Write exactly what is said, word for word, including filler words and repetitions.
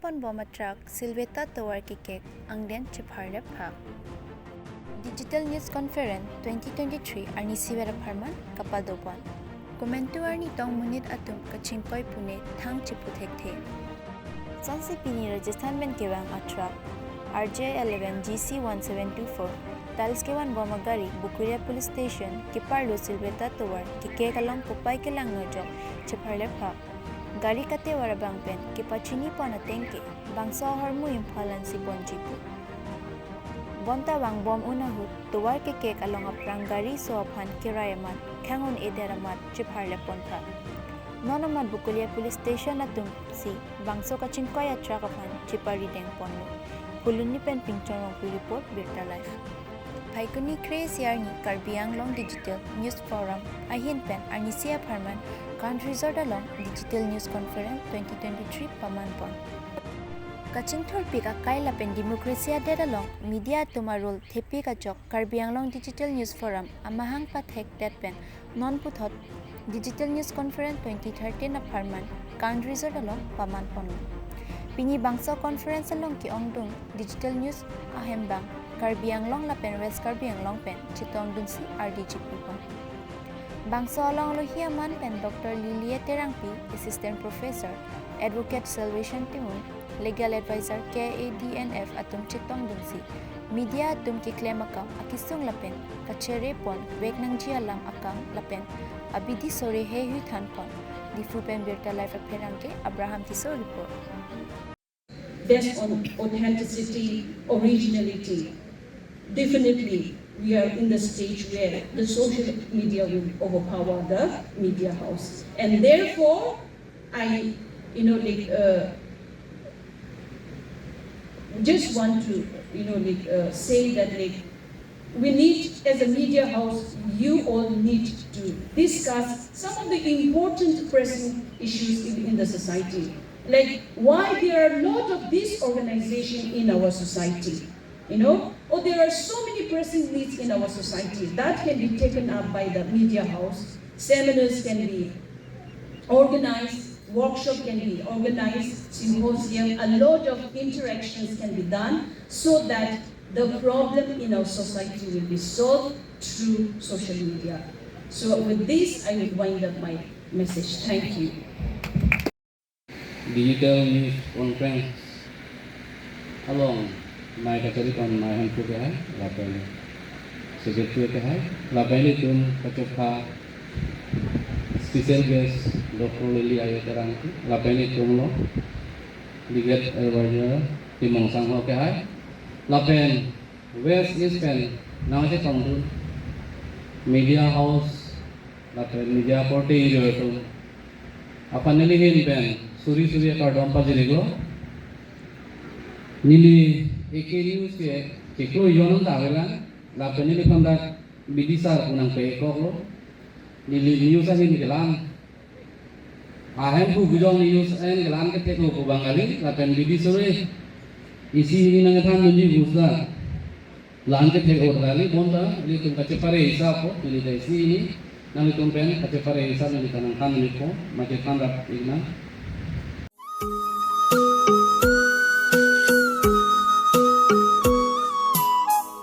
Pon bom a truck Silveta tovar kekek angden chepharlep ha. Digital News Conference twenty twenty-three arnisi ver apharman kapado pon. Komantu arni tong monit atum kachingkoi pune thang chipu thekthe. Lasonsi pini Rajasthan pen kevang a truck R J eleven G C one seven two four tiles kevan bom a gari Bokolia Police Station keparlo Silveta tovar kekek along kopai kelang nojok chepharlep ha. Gari katevar abang pen kepachini pon ateng ke bangso ahormu Imphal ansi ponji pu. Bonta vang bom un ahut tovar kekek along aphrang gari so aphan kerai amat, khang un-edet amat chepharlep pon tha. Non amat Bokolia Police Station atum si bangso kachingkoi a truck aphan cheparideng ponlo. Phuloni pen Pingchong Rongpi report, Birta Live. Phaikuni kre-isi arni Karbi Anglong Digital News Forum ahin pen arnisi apharman Kant Resort along Digital News Conference twenty twenty-three paman pon. Kachingthurpik akai lapen democracy adet along media atum a role thepik ajok Karbi Anglong Digital News Forum amahang pathekdet pen non puthot Digital News Conference twenty thirteen apharman Kant Resort along paman ponlo. Pini bangso conference along ke-ongdung digital news ahem bang Karbi Anglong lapen West Karbi Anglong pen chetongdunsi ardi chipi pon. Bangso along alohi aman pen Doctor Lily A Terangpi, Assistant Professor, Advocate Salvation Timung, Legal Advisor K A D N F atum chetongdunsi media atum keklem akam akesung lapen kachere pon vek nangji alam akam lapen abidi sore heihui than pon. Diphu pen Birta Live apherangke Abraham Tisso report. Based on authenticity, originality, definitely we are in the stage where the social media will overpower the media house. And therefore, I, you know, like, uh, just want to, you know, like, uh, say that, like, we need, as a media house, you all need to discuss some of the important pressing issues in, in the society. Like, why there are a lot of disorganization in our society, you know? Or there are so many pressing needs in our society that can be taken up by the media house. Seminars can be organized, workshop can be organized, symposium, a lot of interactions can be done so that the problem in our society will be solved through social media. So with this, I will wind up my message. Thank you. Digital News Conference along mei kachari pon mei ahem pu kehai lapen secretary kehai lapen itum kachepha special guest Doctor Lily A Terangpi lapen itum lo Legal Advisor Timung Sangho kehai lapen West East pen nangchetongdun media house lapen media korte injur atum aphan neli ahin pen suri suri akardom pajirlo. Neli A K news ke chiklo ijon ta avelang lapen neliphan dak bidisar pu nangpekoklo. Neli news ahin kelang ahem pu kejong news ahin kelang kethek pu Bangali lapen bidi sore isi neli nangthandunji busda. La-an kethek ur kali bonta, nelitum kachepare hisap po, neli ta isi neli, nanglitum pen kachepare hisap neli ta nangthan neli po, machethang rap ikna.